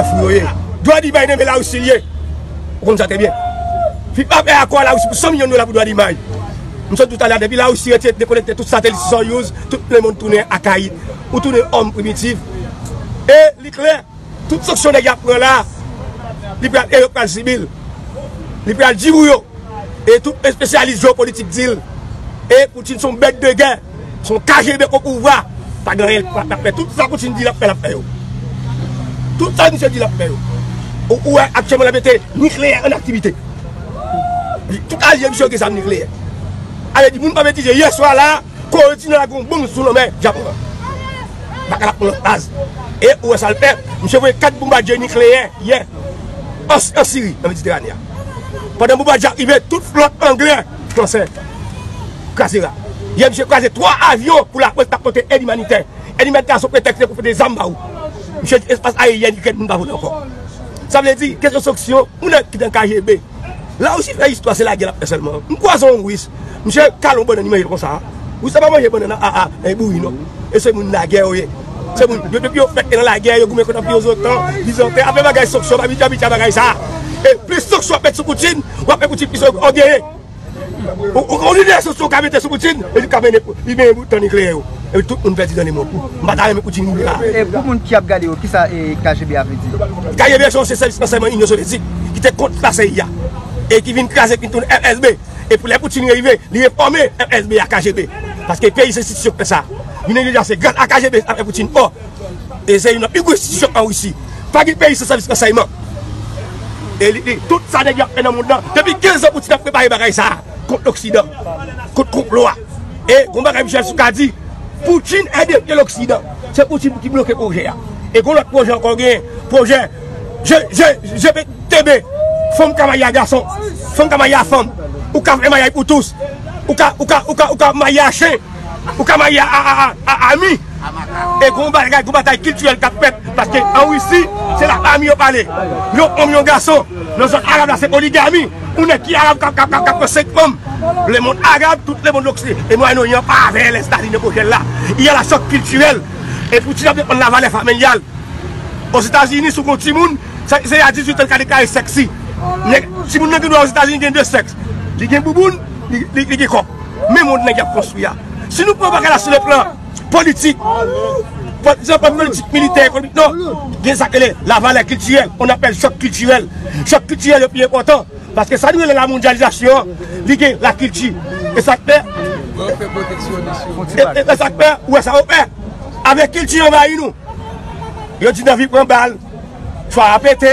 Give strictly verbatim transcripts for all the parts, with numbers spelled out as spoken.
Fou yo ye. Dwa di bay nan men Larisi li ye. Ou konn sa trè byen. Filipa fè akò a Larisi pou san milyon dola pou dwa di may. M sot di w talè a, depi Larisi retire, dekonekte tout satelit Soyuz, tout lemonn tounen akayit. Ou tounen òm primitif. E li klè, tout sanksyon nèg y ap pran la, li pral, Ewòp pral sibi l. Li pral di pou yo. E tout espesyalis jewopolitik di l. E Putin se yon bèt de gè, se yon K G B o pouvwa. Pa gen anyen l p ap fè. Tout sa Putin di l ap fè, l ap fè yo. Tout sa misye di l ap fè yo. Ou, ou wè aktyèlman l ap mete nikleyè an aktivite. Tout alye misye yo gen zam nikleyè. Sa vle di moun pa metize yè swa la, Kore di Nò a gen yon bonm sou lanmè Japon an. Baka l ap pran lòt baz. E ou wè sa l fè, misye voye kat bonbadye nikleyè yè an, an Siri, nan Mediterane a. Pandan bonbadye ap rive, tout flòt anglè, fransè, kraze la. Yè misye kraze twa avyon pou laprès t ap pote èd imanitè. Èd imanitè a se yon pretèks pou pote zam ba ou. Misye di espas ayeryèn Ikrèn moun pa vole ankò. Sa vle di, kesyon sanksyon, moun nan ki nan K G B. Larisi fè istwa, se lagè l ap fè sèlman. M kwaze yon Ris, misye kale yon bannann, li manje l konsa. Ris la pa manje bannann a, a, a, e bouri non. E se moun lagè yo ye. Se moun, yo, depi yo fèt, yo nan lagè, yo goumen kont Anpi OTAN, Bizanten, apre bagay sanksyon, pa bitya, bitya bagay sa. E plis sanksyon w ap met sou Putin, w ap fè Putin plis ògeye. Ou, ou, ou lidè sanksyon w ka mete sou Putin, e li ka mennen, li mennen bout tan nikleyè yo. Epi tout moun pèdi nan lemond. M pa ta renmen Putin rive la. E pou moun ki ap gade yo, kisa e K G B a vle di? K G B se yon sèvis ransèyman Inyon Sovyetik ki te kont la C I A e ki vin kraze, ki vin tounen F S B. E pou lè Putin rive, li enfòme F S B a K G B. Paske peyi se enstitisyon k fè sa. Jounen jodi a se gras a K G B apre Putin. Ò, e se youn nan pi gwo enstitisyon an Risi. Pa gen peyi san sèvis ransèyman. E li, li, tout sa nèg yo ap fè nan mond lan, depi kenz an Putin ap prepare bagay sa a kont Loksidan, kont konplo a. E gon bagay Michel Soukar di, Putin ède ke Loksidan. Se Putin ki bloke pwojè a. E gon lòt pwojè ankò genyen, pwojè G G G P T B, fanm ka marye a gason, fanm ka marye a fanm, ou ka fè maryaj pou tous, ou ka, ou ka, ou ka, ou ka marye a chen, ou ka marye a, a, a, a, a mi. E gon bagay, gon batay kiltirèl k ap fèt, paske an Risi, se la fami yo pale. Yon fanm, yon gason, nan zòn arab la, se poligami. Ou nèg ki arab k ap, k ap, k ap, k ap pran senk fanm. Lemonn arab, tout lemonn loksi, e Mwayen Oryan pa avè Lèzetazini nan pwojè l la. Il y a la choc culturel. E Putin ap defann lavalè familyal. Ozetazini, si w gon timoun, se, se a dizuit an l ka deklare sèksi. Nèg, timoun nan gen dwa Ozetazini gen de sèks. Li gen bouboun, li, li, li gen kòk. Men mond nèg y ap konstwi a. Si nou pran bagay la sou le plan politik, pa egzanp, politik militè, ekonomik, non. Gen sa k rele lavalè kiltirèl, on appelle choc culturel. Chòk kiltirèl yo pi enpòtan. Paske sa nou rele lamondyalizasyon an, li gen lakilti. E sa k fè, e, e, e sa k fè, ou wè sa yo fè. Avèk kilti anvayi nou. Yo di n anvi pran bal, fwa a pete,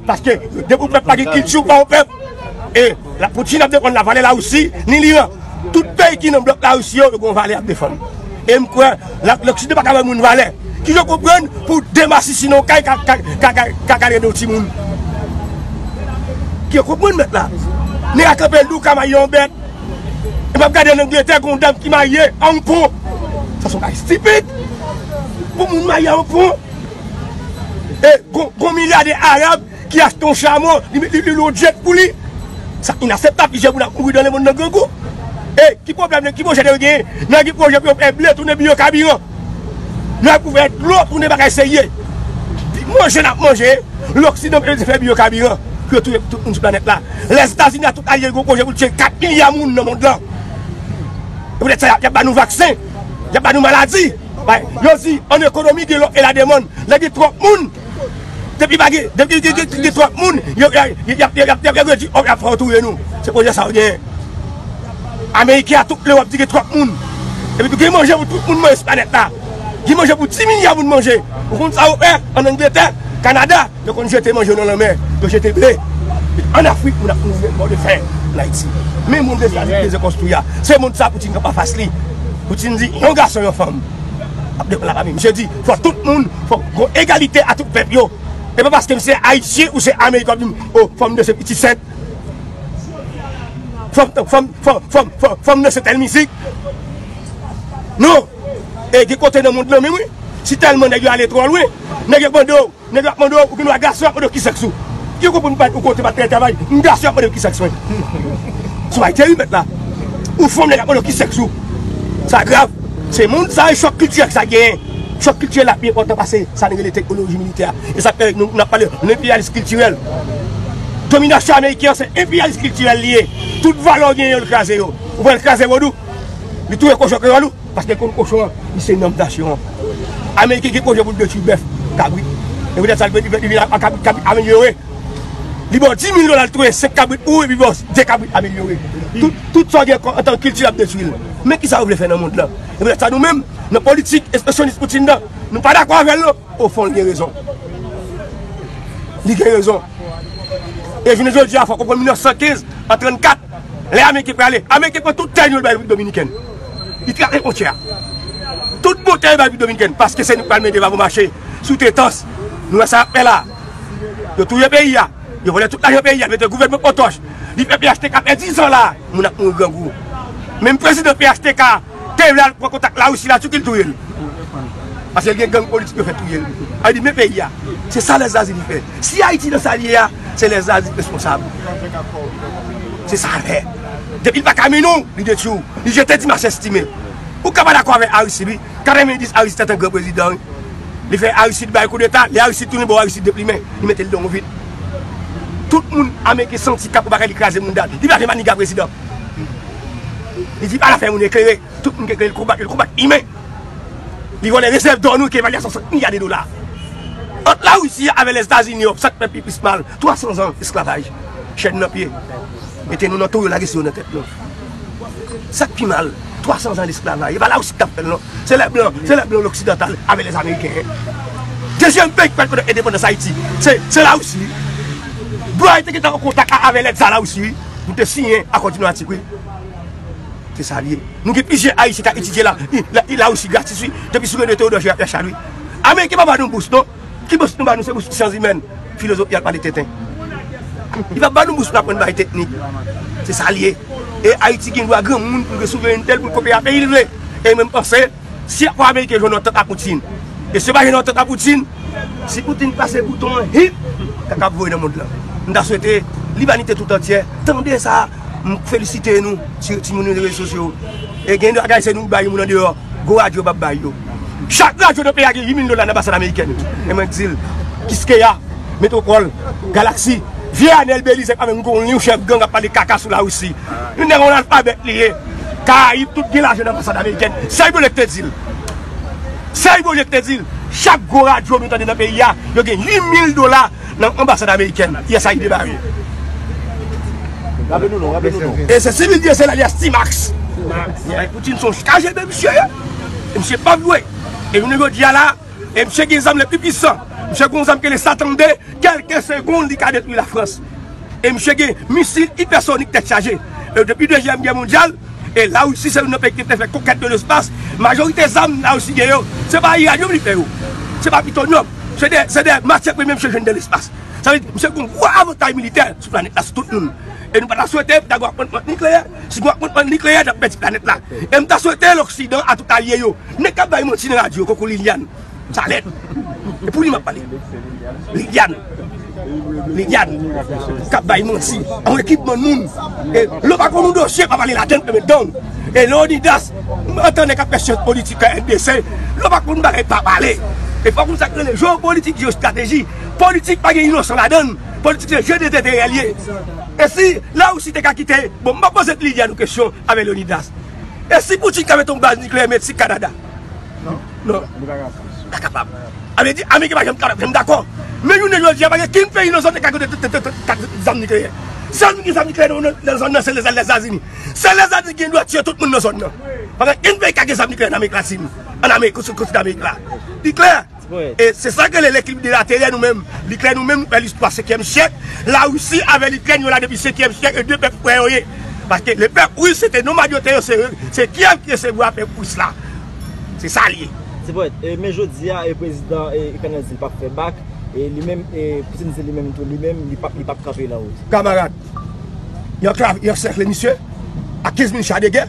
paske depi yon pèp pa gen kilti, ou pa yon pèp. E la, Putin ap defann lavalè Larisi, ni Liran. Tout peyi ki nan blòk Larisi yo, yo gen yon valè y ap defann. E m kwè, la, Loksidan pa ka bay moun valè. Ki yo konprann pou demasisi nan yon kay ka, ka, ka, ka, ka gade yon timoun. Ki yo konprann mèt la. Nèg la kanpe l di w ka marye yon bèt. E m ap gade an Angletè, gon dam ki marye a yon pon. Sa se yon bagay estipid. Pou moun marye a yon pon. E gon, gon milyadè arab ki achte yon chamo, li, li, li lwe yon jet pou li. Sa inakseptab, plizyè moun ap mouri nan lemonn nan grangou. E ki pwoblèm, ki pwojè yo genyen? Nan gen pwojè pou yo fè ble tounen biyokabiran. Nan pou fè dlo tounen bagay serye. Manje n ap manje, Loksidan bezwen fè biyokabiran pou yo touye tout moun sou planèt la. Lèzetazini ak tout alye yo gen yon pwojè pou l tiye kat milya moun nan mond lan. E poutèt sa, y ap, y ap ba nou vaksen, y ap ba nou maladi. Bay, yo di, an ekonomi, gen lòf e lademann. Lè gen twòp moun, depi pa gen, depi gen, gen, gen twòp moun, yo, y ap, y ap, y ap, y ap, y ap, y ap fè yo touye nou. Se pwojè sa yo genyen. Ameriken ak tout Lewòp di gen twòp moun. Epi tou gen manje pou tout moun manje sou planèt la. Gen manje pou dis milya moun manje. Ou konn sa yo fè an Angletè, Kanada? Yo konn jete manje yo nan lanmè, yo jete ble. An Afrik, moun ap mouri mò de fen an Ayiti. Men moun Lèzetazini bezwen konstwi a. Se moun sa Putin kanpe anfas li. Putin di, yon gason, yon fanm. Ap defann lafanmi. Misye di, fò tout moun, fò gon egalite a tout pèp yo. E pa paske m se Ayisyen ou se Ameriken w ap di m, o, fanm nan se piti sent. Fanm, fanm, fanm, fanm, fanm, fanm nan se tèl mizik. Non. E gen kote nan mond lan menm, wi. Si tèlman nèg yo ale twò lwen, nèg yo mande w, nèg yo ap mande w, ou gen dwa gason ap mande w ki sèks ou. Ki yo konprann ou pa, ou kote pa t travay, m gason ap mande w ki sèks mwen. Se bagay terib mèt la. Ou fanm nèg ap mande w ki sèks ou. Sa grav. Se moun sa yo chòk kiltirèl sa genyen. Chòk kiltirèl la pi enpòtan pase sa nou rele teknoloji militè a. E sa fè nou, n ap pale de enperyalis kiltirèl. Dominasyon ameriken an se enperyalis kiltirèl li ye. Tout valè w genyen yo, l kraze yo. Ou wè l kraze vodou, li touye kochon kreyòl ou, paske l konn kochon an, li se nanm nasyon an. Ameriken gen pwojè pou l detwi bèf, kabrit. E poutèt sa, li vin, li vin, li vin a, a kabrit, kabrit amelyore. Li ba w dis mil dola, l touye senk kabrit pou ou, epi ba w de kabrit amelyore. Tout, tout sa w gen antan kilti, l ap detwi l. Men kisa yo vle fè nan mond lan? E poutèt sa, nou menm, nan politik espansionis Poutine nan, nou pa dakò avè l, non. Ofon, li gen rezon. Li gen rezon. E jounen jodi a, fò w konprann mil nèf san kenz, an trannkat, lè Ameriken prale, Ameriken pran tout tè yo, l bay Repiblik Dominikèn. Li trase fwontyè a. Tout bon tè yo bay Repiblik Dominikèn, paske se nou k pral mete Bavo mache sou tetans. Nou wè sa y ap fè la. Yo touye peyi a. Yo vòlè tout lajan peyi a, mete gouvènman potoch. Li fè P H T K fè diz an la, moun ap mouri grangou. Menm prezidan P H T K te vle al pran kontak Larisi la, sou ki l touye l. Paske l gen gang politik yo fè touye l. A di, men peyi a. Se sa Lèzetazini fè. Si Ayiti nan sa l ye a, se Lèzetazini k responsab. Se sa l fè. Depi l pa ka mennen w, li detwi w. Li jete Dimas Estime. Ou ka pa dakò avèk Aristid, wi. Katrevenndis, Aristid te t an gran prezidan, wi. Li fè Aristid bay koudeta, lè Aristid tounen bò, Aristid deplimen. Li mete l nan yon vit. Tout moun Ameriken santi k ap bagay li kraze moun dat. Li pa vle Maniga prezidan. Li di pa l ap fè moun eklere. Tout moun ki eklere, l konbat, l konbat imen. Li vòlè rezèv dò nou ki evalye a swasant milya de dola. Ant Larisi avè Lèzetazini, sa k fè pi plis mal, twa san zan esklavaj. Chèn nan pye. Mete nou nan tou yo, lage sou yo nan tèt nou. Sa k pi mal, twa san zan lesklavaj. E pa Larisi ki t ap fè l, non. Se lè blan, se lè blan loksidantal avè lèzameriken. Dezyèm peyi ki pral pran endepandans Ayiti, se, se Larisi. Blan Ayiti te gentan an kontak a, avè lèd sa Larisi, wi. Nou te siyen akò diplomatik, wi. Se sa l ye. Nou gen plizyè Ayisyen k ap etidye la, i, la, i Larisi gratis, wi. Depi sou René Théodore Gérard Pierre Charles, wi. Ameriken pa ba nou bous, non. Ki bous nou ba nou? Se bous syans imèn, filozofi ak pale tenten. Li p ap ba nou bous pou n aprann bagay teknik. Se sa l ye. E Ayiti gen dwa granmoun pou l gen souverènte l, pou l kope a peyi l vle. E mwen m panse, si akò ameriken jwenn yon antant a Poutine, e si yo pa jwenn yon antant a Poutine, si Poutine pase bouton an, hip, kaka ap voye nan mond lan. M ta swete limanite tout antyè tande sa. M felisite nou, ti, timoun yo nan rezo sosyo. E gen de bagay se nou bay moun andeyò, gwo radyo p ap bay yo. Chak radyo nan peyi a gen uit mil dola nan anbasad amerikèn. E mwen di l, Kiskeya, Metwopòl, Galaksi, vye Anèl Belize pa menm gon yon chèf gang ap pale kaka sou Larisi. Yon nèg yon analfabèt li ye. Karayib tout gen lajan nan anbasad amerikèn. Sèl Bolivian ki te di l. Sèl Bolivian ki te di l. Chak gwo radyo nou tande nan peyi a, yo gen uit mil dola nan anbasad amerikèn, U S A I D ba yo. Raple nou non, raple nou non. E se Civil Dieu, se alias T-Max. Bay Poutine se yon kache de misye ye. E misye p ap jwe. E jounen jodi a la, e misye gen zam le pi pwisan. Misye gen yon zam ki rele Satan de, kèlke segonn li ka detwi Lafrans. E misye gen misil ipèsonik tèt chaje. E depi Dezyèm Gè Mondyal, e Larisi se youn nan peyi ki te fè konkèt de lespas. Majorite zam Larisi gen yo, se pa irannyòm li fè yo. Se pa plitonyòm. Se de, se de matyè premye misye jwenn de lespas. Sa vle di, misye gen yon gwo avantaj militè sou planèt la, sou tout moun. E nou pa ta swete pou ta gen afwontman nikleyè. Si gen afwontman nikleyè, n ap pèdi planèt la. E m ta swete Loksidan a tout alye yo, nèg k ap bay manti nan radyo, konkou Liliane. Sa lèd. E pou li m ap pale. Liliane. Liliane. K ap bay manti. An ekipman moun. E lè w pa konn yon dosye, pa pale ladann, men dan w. E Leonidas, m antann nèg k ap fè syans politik nan N D C. Lè w pa konn bagay, pa pale. E fò w konn sa k rele jewopolitik, jewostrateji. Politik pa gen inosan ladann. Politik se je de zenterè l ye. E si Larisi te ka kite, bon, m ap poze Liliane yon kesyon avè Leonidas. E si Poutine ka mete yon baz nikleyè Meksik, Kanada? Non. Pa kapab. Sa vle di, Ameriken pa janm kapab, janm dakò. Men jounen jodi a, pa gen kenn peyi nan zòn nan ki ka gen zam nikleyè. Sèl moun ki gen zam nikleyè nan, nan zòn nan, se Lèzetazini. Sèl Lèzetazini ki gen dwa tiye tout moun nan zòn nan. Pa gen kenn peyi ki ka gen zam nikleyè nan Amerik Latin, an Amerik, sou kontinan Amerik la. Li klè. E se sa k rele lekilib de laterè nou menm. Li klè nou menm, nou fè listwa senkyèm syèk. Larisi avè Likrèn, yo la depi senkyèm syèk, e de pèp frè yo ye. Paske le pèp ris, se te nomad yo te ye, se, se Kyèv ki resevwa pèp ris la. Se sa l ye. Ti pwèt, e, men jodi a, e, prezidan, e, Ikrenn nan di l p ap fè bak, e, li menm, e, Poutine di li menm tou, li menm, li p ap, li p ap kanpe nan wout. Kamarad, yo anklav, yo ansèkle misye, ak kenz mil cha de gè,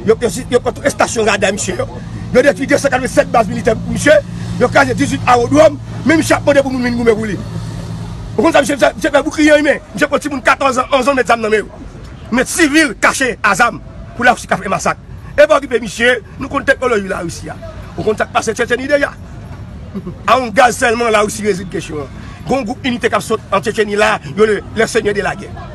yo, yo, yo pran tout estasyon rada misye yo, yo detwi de san katrevennsèt baz militè misye, yo kraze dizuit awodwòm, men misye ap mande pou moun vin goumen pou li. Ou konn sa misye, misye, misye fè boukliye imen, misye pran timoun katòz an, onz an, met zam nan men yo. Met sivil kache a zam pou Larisi ka fè masak. E pa okipe misye, nou konn teknoloji Larisi a. Ou konn sa k pase Tchetcheni deja. A yon gaz sèlman, Larisi rezoud kesyon an. Gen yon gwoup inite k ap sot an Tchetcheni la, yo le, le Seigneur de la guerre.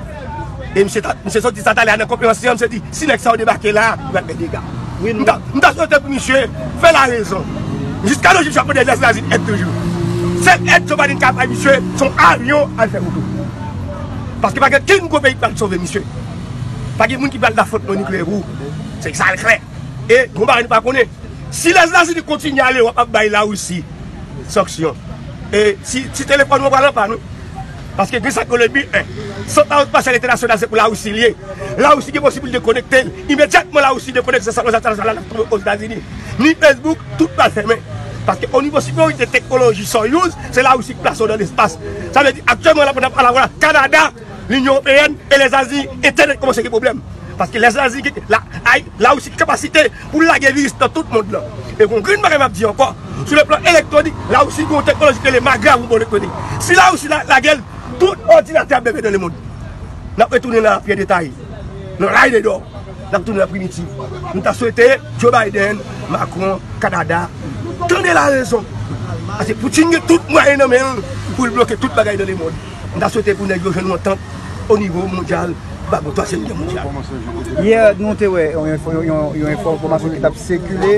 E misye ta, misye sot di sa talè a nan konferans li an, misye di, si nèg sa yo debake la, yo pral fè dega. M ta, m ta swete pou misye fè larezon. Jiska nou jis ap mande Lèzetazini èd toujou. Sèl èd Joe Biden ka bay misye, se yon avyon al fè wout ou. Paske pa gen kenn gwo peyi k pral sove misye. Pa gen moun ki pral da fwont nan nikleyè pou ou. Se sa l klè. E gon bagay nou pa konnen. Si Lèzetazini kontinye ale, w ap bay Larisi sanksyon. E si, si telefòn ou an pral an pann, wi. Paske gen sa k rele bi en. Santa Cruz Pasha Entènasyonal se pou Larisi l ye. Larisi gen posiblite konekte l. Imedyatman Larisi dekonekte Santa Cruz Pasha Entènasyonal, l ap tonbe Ozetazini. Ni Facebook, tout pral fèmen. Paske o nivo siperyorite teknoloji Soyuz, se Larisi ki plase w nan lespas. Sa vle di aktyèlman la, pandan n ap pale la, Kanada, Linyon Ewopeyèn e Lèzetazini entènèt kòmanse gen pwoblèm. Paske Lèzetazini gen la, ay, Larisi gen kapasite pou l lage viris nan tout mond lan. E gon grenn bagay m ap di ankò, sou le plan elektwonik, Larisi gen yon teknoloji ki rele MAGRA pou bon elektwonik. Si Larisi la, lage l, tout òdinatè ap bebe nan lemonn. N ap retounen nan pyè detay, nan lay de dò. N ap tounen nan primitiv. M ta swete Joe Biden, Macron, Kanada, tande larezon. Paske Putin gen tout mwayen nan men l pou l bloke tout bagay nan lemonn. M ta swete pou nèg yo jwenn yon antant o nivo mondyal, pa gon twazyèm gè mondyal. Yè, nou te wè yon enfo-, yon, yon, yon enfòmasyon ki t ap sikile,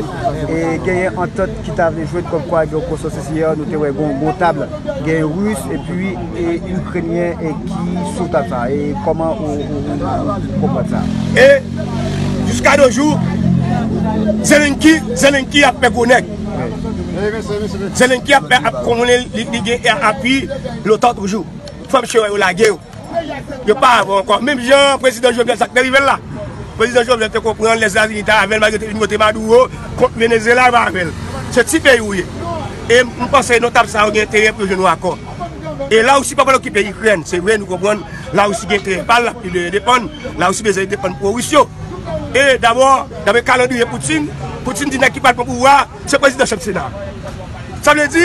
e genyen antant ki ta vle jwenn kòmkwa gen yon konsansis yè, nou te wè gon, gon tab, gen Ris epi e Ikrenyen e ki sou tab sa. E kòman ou, ou, ou, ou konprann sa? E jiska de jou, Zelenki, Zelenki ap fè gwo nèg. Zelenki ap fè, ap konnen li, li gen apui l'OTAN toujou. Fò misye wè yo lage yo. Yo pa avè w ankò. Menm jan prezidan Jovenel, sa k te rive l la. Prezidan Jovenel te konprann Lèzetazini ta avè l, malgre te vin vote Maduro kont Venezuela, yo pa avè l. Se ti peyi w ye. E m panse nan tab sa yo gen enterè pou yo jwenn yon akò. E Larisi pa pral okipe Ikrèn. Se vre, nou konprann Larisi gen enterè pa l, l ap li depann. Larisi bezwen depann pwo Ris yo. E dabò, daprè kalandriye Putin, Putin di nèg ki pral pran pouvwa, se prezidan chèf Sena. Sa vle di,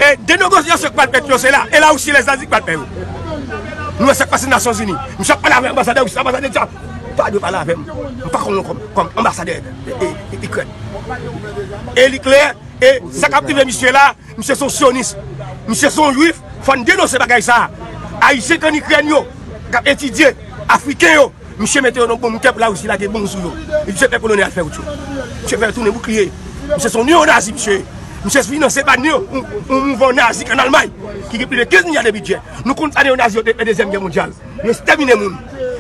e, de negosyasyon k pral fèt yo, se la, e Larisi, Lèzetazini k pral fè yo. Nou wè sa k pase Nasyonzini. Misye ap pale avèk anbasadè Ris, anbasadè di, pa dwe pale avè m. M pa konn kòm, kòm anbasadè, e, e, e, Ikrèn. E li klè, e sa k ap rive misye la, misye se yon syonis. Misye se yon jwif, fò n denonse bagay sa. Ayisyen k ann Ikrèn yo, k ap etidye, Afriken yo, misye mete yo nan bonm kè pou Larisi lage bonm sou yo. Epi se pèp polonè al fè wout yo. Misye fè yo tounen boukliye. Misye se yon neonazi, misye. Misye finanse pa neo, yon, yon mouvman nazi k ann Almay, ki gen plis de kenz milya de bidjè. Nou konn sa neonazi yo te fè Dezyèm Gè Mondyal. Yo ekstèmine moun.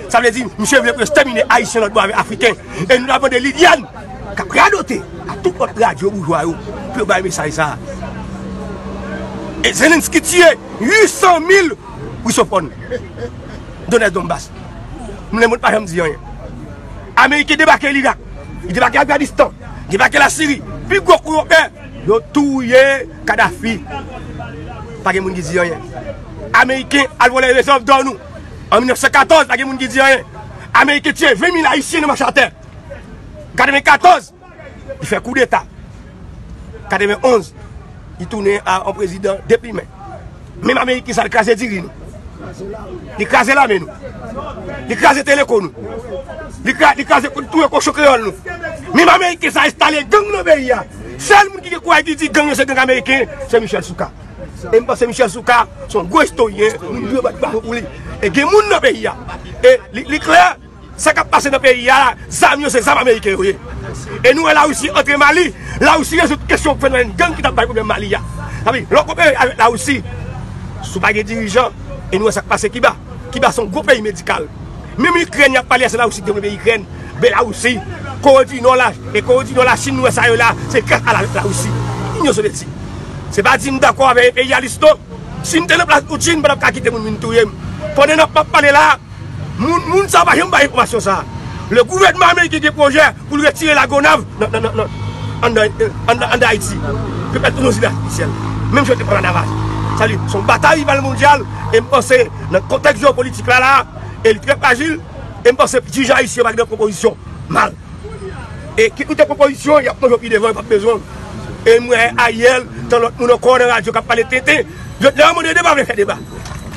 Sa vle di, misye vle pou yo ekstèmine Ayisyen lòt bò avèk Afriken. E nou t ap mande Liliane, k ap radote a tout lòt radyo boujwa yo, pou yo bay mesaj sa a. E Zelensky tiye uit san mil Wisofòn, Donetsk, Donbas. Lemonn pa janm di anyen. Ameriken debake Lirak, li debake Afganistan, debake Lasiri. Pi gwo kou yo fè, yo touye Kadhafi. Pa gen moun ki di anyen. Ameriken al vòlè rezèv dò nou an mil nèf san katòz, pa gen moun ki di anyen. Ameriken tiye ven mil Ayisyen nan mache atè. Katrevenkatòz, li fè koudeta. Katrevenonz, li tounen a yon prezidan deplimen. Menm Ameriken sa, li kraze diri nou. Li kraze lame nou. Li kraze teleko nou. Li kra-, li kraze, touye kochon kreyòl nou. Menm Ameriken sa enstale gang nan peyi a. Sèl moun ki gen kouraj ki di gang yo se gang Ameriken, se Michel Souka. E m panse Michel Souka se yon gwo istoryen, nou dwe bat bravo pou li. E gen moun nan peyi a. E li, li klè, sa k ap pase nan peyi a, zam yo se zam Ameriken yo ye. E nou wè Larisi antre Mali. Larisi rezoud kesyon fenomèn gang ki t ap bay pwoblèm Mali a. Sa vle di, lè w konpare avèk Larisi, si w pa gen dirijan, e nou wè sa k pase Kiba. Kiba se yon gwo peyi medikal. Menm Ikrèn, y ap pale a, se Larisi ki te vle Ikrèn. Belarisi, Kore di Nò la, e Kore di Nò, Lachin, nou wè sa yo la, se gras a la, Larisi. Inyon Sovyètik. Se pa di m dakò avèk enperyalis non. Si m te nan plas Putin, m pa t ap ka kite moun vin touye m. Pandan n ap, m ap pale la, moun, moun sa pa janm bay enfòmasyon sa. Le gouvènman ameriken gen pwojè pou l retire Lagonav nan, nan, nan, nan, anndan, anndan, anndan Ayiti. Pou l fè tourizm atifisyèl. Menm jan yo te pran Lanavaj. Sa vle di, se yon batay rival mondyal, e m panse, nan kontèks jewopolitik la, la, e li trè frajil, e m panse dirijan ayisyen yo pa gen pwopozisyon mal. E kit nou te pwopozisyon, y ap manje w pi devan, yo p ap bezwen w. E m wè Ariel, tan lòt moun ankò nan radyo k ap pale tenten. Yo, lè yo mande deba, vle fè deba.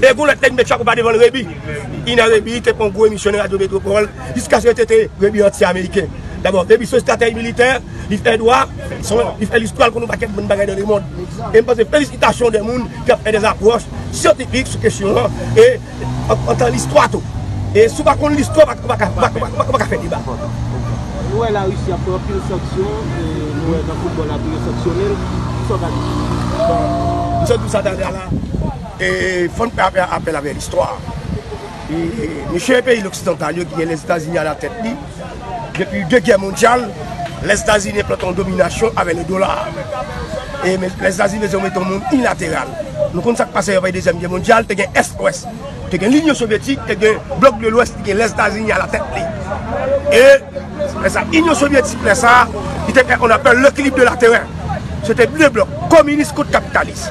E gon lòt nèg met chapo pa devan l, Rebi. Ina Rebi te pran gwo emisyon nan Radyo Metropole, jiskaske yo te te Rebi anti-ameriken. Dabò, Debi se yon estratèj militè, li fè dwa, li fè listwa, l konn yon pakèt bon bagay nan lemonn. E m panse felisitasyon de moun ki ap fè de apwòch syantifik sou kesyon an. E an, antan listwa tou. E si w pa konn listwa, w pa, w pa, w pa, w pa, w pa, w pa ka fè deba. Nou wè Larisi ap pran anpil sanksyon, e nou wè nan foutbòl la tou yo sanksyone l. Kisa w ka di? Bon, m sot di w sa talè a la. E fò n fè apèl, apèl avèk listwa. E, e, mesye peyi loksidantal yo ki gen Lèzetazini alatèt li, depi de gè mondyal, Lèzetazini enplante yon dominasyon avèk le dola. E men, Lèzetazini bezwen mete yon monn inilateral. Nou konn sa k pase apre Dezyèm Gè mondyal, te gen Est-Wès. Te gen Linyon Sovyetik, te gen blòk de Lwès, te gen Lèzetazini alatèt li. E lè sa, Inyon Sovyetik, lè sa, li te fè on apèl l'équilibre de la terreur. Se te de blòk, kominis kont kapitalis.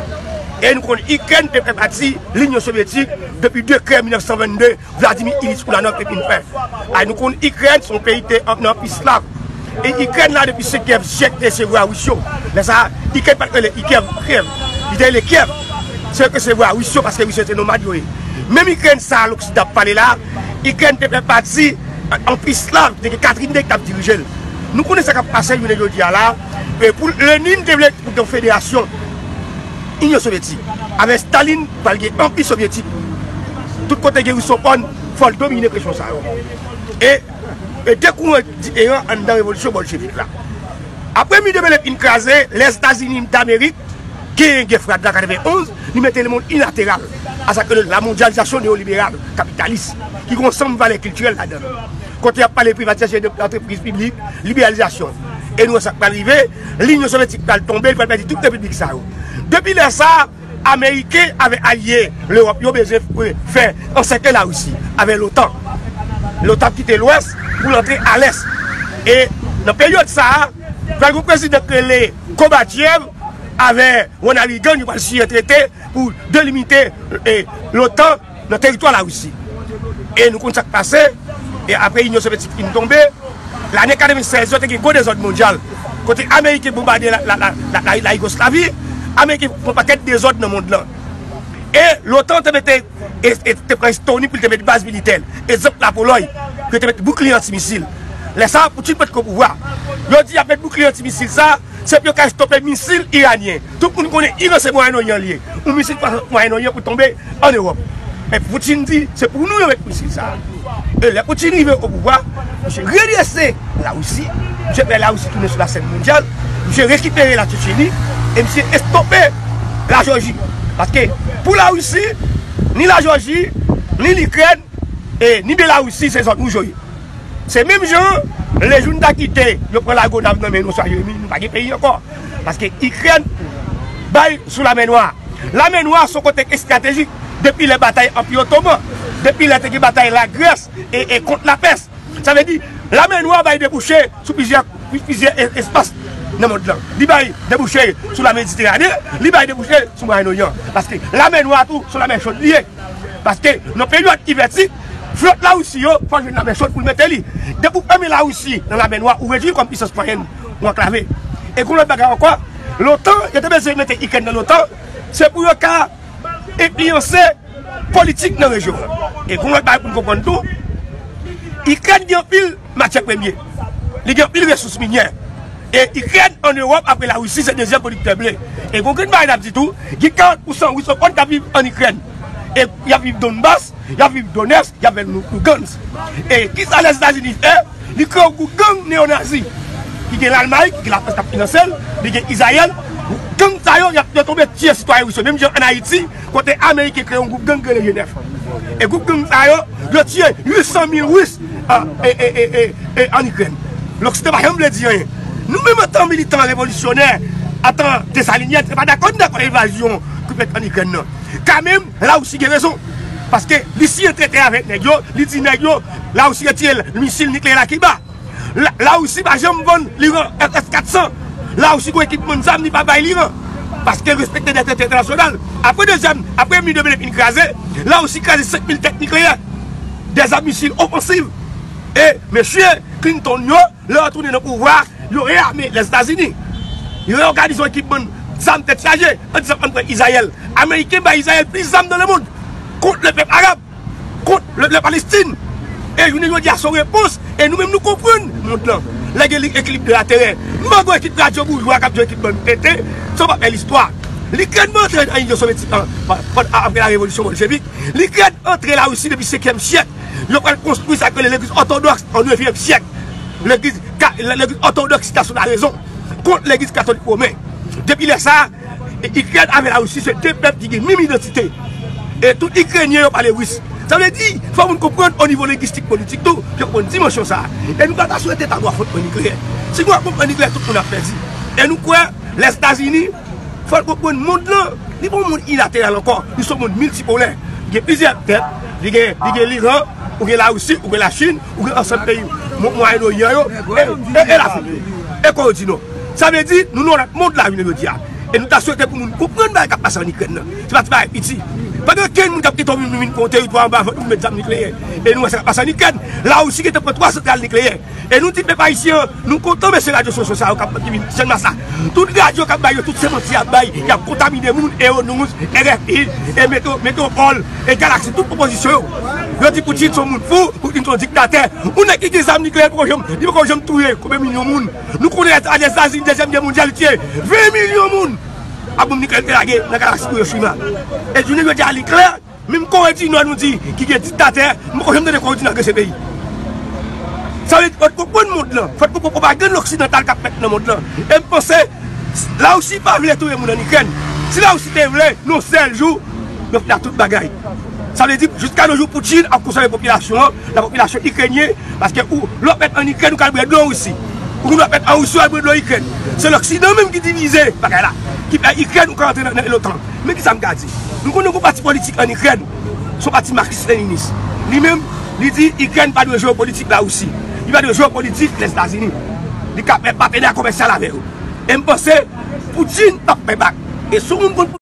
E nou konn Ikrèn te fè pati Linyon Sovyetik depi dekrè mil nèf san vennde Vladimir Ilich Ulyanov te fin fè. Ay, nou konn Ikrèn se yon peyi ki te nan anpi slav. E Ikrèn la depi se Kyèv, se Kyèv ki te resevwa Ris yo. Lè sa, Ikrèn pa t rele Ikyèv, Kyèv. Li te rele Kyèv. Se yo ki resevwa Ris yo paske Ris yo se nomad yo ye. Menm Ikrèn sa a Loksidan ap pale la, Ikrèn te fè pati anpi slav, te gen Katrin de ki t ap dirije l. Nou konnen sa k ap pase jounen jodi a la. E pou Lenin te vle pou te yon federasyon Inyon Sovyetik. Avèk Stalin, pral gen Anpi Sovyetik. Tout kote gen Risopòn, fò l domine kesyon sa yo. E, e de kouran diferan anndan revolisyon bolchevik la. Apre mi de Bèlen fin kraze, Lèzetazini Damerik genyen gè frad la katrevenn onz, li mete lemonn inilateral, a sa ke la mondyalizasyon neyoliberal, kapitalis, ki gen yon ansanm valè kiltirèl ladan l. Kote y ap pale privatizasyon de antrepriz piblik, liberalizasyon. E nou wè sa k pral rive, Linyon Sovyetik pral tonbe, li pral pèdi tout repiblik sa yo. Depi lè sa, Ameriken avèk alye Lewòp yo bezwen fè ansèkle Larisi avèk l'OTAN. L'OTAN ap kite Lwès pou l antre a Lès. E nan peryòd sa a, pral gen yon prezidan ki rele Gorbachev avèk Ronald Reagan, yo pral siyen trete pou delimite e, l'OTAN nan teritwa Larisi. E nou konn sa k pase, e apre Inyon Sovyetik fin tonbe, lane katrevennsèz yo te gen gwo dezòd mondyal. Kote Ameriken bonbade la, la, la, la, la, la Yougoslavi, Ameriken fè yon pakèt dezòd nan mond lan. E l'OTAN te mete, e, e te pran Estoni pou l te mete baz militè l. Egzanp Lapolòy, ke te mete boukliye antimisil. Lè sa a, Putin potko pouvwa. Yo di y ap mete boukliye antimisil sa, se pou yo ka estope misil iranyen. Tout moun konnen Iran se Mwayen Oryan l ye. Yon misil pa sot Mwayen Oryan pou tonbe ann Ewòp. Men Putin di, se pou nou yo met misil sa a. E lè Putin rive o pouvwa, misye redrese Larisi, misye fè Larisi tounen sou lasèn mondyal, misye rekipere Latchetcheni, e misye estope Lajòji. Paske pou Larisi, ni Lajòji, ni Likrèn, e ni Belarisi, se zòn wouj yo ye. Se menm jan, lejou n ta kite, yo pran Lagonav nan men nou, sa yo, nou pa gen peyi ankò. Paske Ikrèn bay sou Lamè Nwa. Lamè Nwa se yon kote estratejik depi lè batay Anpi Otoman, depi lè te gen batay Lagrès e, e kont Lapès. Sa vle di, Lamè Nwa bay debouche sou plizyè, plizyè e, espas nan mond lan. Li bay debouche sou Lamediterane, li bay debouche sou Mwayen Oryan. Paske Lamè Nwa tou, se yon lamè chod li ye. Paske nan peryòd ivètik, flòt Larisi yo fò jwenn lamè chod pou l mete li. Depi w fèmen Larisi nan Lamè Nwa, ou redui l kòm pisans mwayèn, ou anklave. E gon lòt bagay ankò, l'OTAN, yo te bezwen mete Ikrèn nan l'OTAN, se pou yo ka enfliyanse politik nan rejyon an. E gon lòt bagay pou n konprann tou, Ikrèn gen anpil matyè premye. Li gen anpil resous minyè. E Ikrèn ann Ewòp, apre Larisi, se dezyèm pwodiktè ble. E gon grenn bagay n ap di tou, gen karant pousan Ris yo konn k ap viv ann Ikrèn. E y ap viv Donbas, y ap viv Donetsk, y ap viv Lou-, Lugansk. E kisa Lèzetazini fè? Li kreye yon gwoup gang neyonazi. Ki gen Lalmay, ki gen Lafrans k ap finanse l, li gen Izrayèl. Gang sa yo, y ap, yo tonbe tiye sitwayen ris yo. Menm jan ann Ayiti, kote Ameriken kreye yon gwoup gang ki rele G nèf. E gwoup gang sa yo, yo tiye uit san mil Ris, a, e, e, e, e, e, ann Ikrèn. Loksidan pa janm vle di anyen. Nou menm antan militan revolisyonè, antan Desalinyen, nou pa dakò, nou dakò envazyon ki fèt ann Ikrèn nan. Kanmenm, Larisi gen rezon. Paske li siyen trete avèk nèg yo, li di nèg yo, Larisi retire misil nikleyè Lakiba. La, Larisi pa janm vann Liran F S kat san. Larisi gon ekipman zam li pa bay Liran. Paske l respekte dè trete entènasyonal. Apre dezyèm, apre mi de Bèlen fin kraze, Larisi kraze senk mil tèt nikleyè. Dè zam misil ofansiv. E mesye Clinton yo, lè yo tounen nan pouvwa, yo reyame Lèzetazini. Yo reyòganize yon ekipman zam tèt chaje, an dizan ann pran Izrayèl. Ameriken bay Izrayèl plis zam nan lemonn kont lepèp arab, kont le, le Palestin. E jounen jodi a se yon repons, e nou menm nou konprann mond lan. Lè gen li ekilib de laterè. M pa gwo ekip radyo boujwa k ap jwe ekip bann tete, sa w pa fè listwa. Likrèn pa antre nan Inyon Sovyetik an, pa- pa- apre la revolisyon bolchevik. Likrèn antre Larisi depi senkyèm syèk. Yo pral konstwi sa k rele legliz òtodòks an nevyèm syèk. Legliz ka- legliz òtodòks Stasyon Larezon kont legliz katolik women. Depi lè sa, Ikrèn avè Larisi se de pèp ki gen menm idantite. E tout Ikrenyen yo pale ris. Sa vle di, fò moun konprann o nivo lengistik politik tou, pou yo konprann dimansyon sa a. E nou ka ta swete ta gen afwontman nikleyè. Si gen afwontman nikleyè, tout moun ap pèdi. E nou kwè, Lèzetazini, fò l konprann mond lan, li pa yon mond ilateral ankò, li se yon mond miltipolè. Li gen plizyè pèp, li gen, li gen Liran, ou gen Larisi, ou gen Lachin, ou gen ansanm peyi Mo- Mwayen Oryan yo, e, e, e Lafrik tou, e Kore di Nò. Sa vle di, nou nan yon lòt mond la, jounen jodi a. E nou ta swete pou moun konprann bagay k ap pase ann Ikrèn nan. Se pa ti bagay piti. Pa gen okenn moun k ap kite yon moun vin pran yon teritwa anba vant nou pou met zam nikleyè. E nou wè sa k ap pase ann Ikrèn. Larisi gentan pran twa santral nikleyè. E nou di pèp ayisyen an, nou kontan mesye radyo sosyo sa yo k ap ki vin Channmas la. Tout radyo k ap bay yo, tout se manti y ap bay, y ap kontamine moun, Eonews, R F I, e Metro- Metropole, e Galaxy, tout opozisyon yo. Yo di Poutine se yon moun fou, Poutine se yon diktatè. Yon nèg ki gen zam nikleyè, li poko janm, li poko janm touye konbyen milyon moun? Nou konnen Lèzetazini, dezyèm gè mondyal, li tiye ven milyon moun ak bonm nikleyè l te lage nan galaksi Hiroshima. E jounen jodi a, li klè, menm Kore di Nò nou di ki gen diktatè, m poko janm tande Kore di Nò agresye peyi. Sa vle di, fò n konprann mond lan, fò n konprann pwopagann oksidantal k ap fèt nan mond lan. E m panse, Larisi pa vle touye moun ann Ikrèn. Si Larisi te vle, nan yon sèl jou, yo fè tout bagay. Sa vle di, jiska nos jours, Poutine ap konsève popilasyon an, la popilasyon ikrenyen, paske ou, lè w ap mèt ann Ikrèn, ou ka al bwè dlo an Risi. Ou konn w ap mèt an Risi, ou al bwè dlo Ikrèn. Se Loksidan menm ki divize bagay la, ki fè Ikrèn ou ka rantre nan, nan l'otan. Men ki sa m ka di? Nou konnen gon pati politik ann Ikrèn, se yon pati maksis leninis. Li menm, li di Ikrèn pa dwe jwe politik Larisi. Li pa dwe jwe politik Lèzetazini. Li ka fè patenè komèsyal avè yo. E m panse, Poutine p ap fè bak. E si yon moun konn